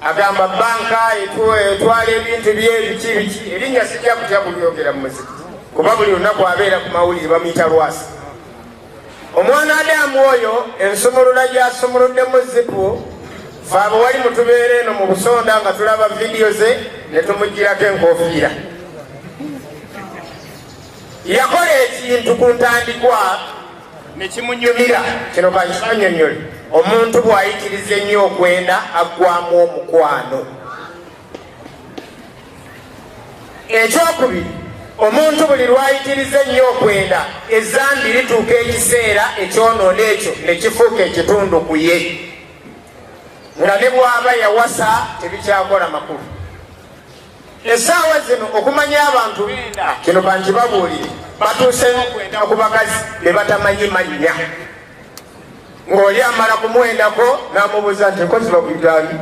Agamba banka etwala ebintu bye biki biki, erinnya sijja kutya kulyogera mu muzikiti kuba buli lunaku abeera ku mawulire, bamuyita Lwasa. Omwana Adamu oyo ensumulula gyasumuluddemu zipu, fe abo wali mutubeera eno mu busonda nga tulaba vidiyo ze ne tumugirako enkofiira. Yakola ekintu ku ntandikwa ne kimunyumira. Kino kankibanyonyole, omuntu bw'ayitiriza ennyo okwenda aggwamu omukwano. Ekyokubiri, omuntu buli lwayitiriza ennyo okwenda, ezambi lituuka ekiseera ekyonoona ekyo ne kifuuka ekitundu ku ye, nga ne bw'aba yawasa tebikyakola makulu. Essaawa zino okumanya abantu benda, kino kankibabuulire, batuuse n'okwenda ku bakazi be batamanyi mannya, ng'oli amala kumwendako n'amubuuza nti, "Nkozi bakuyitaani?"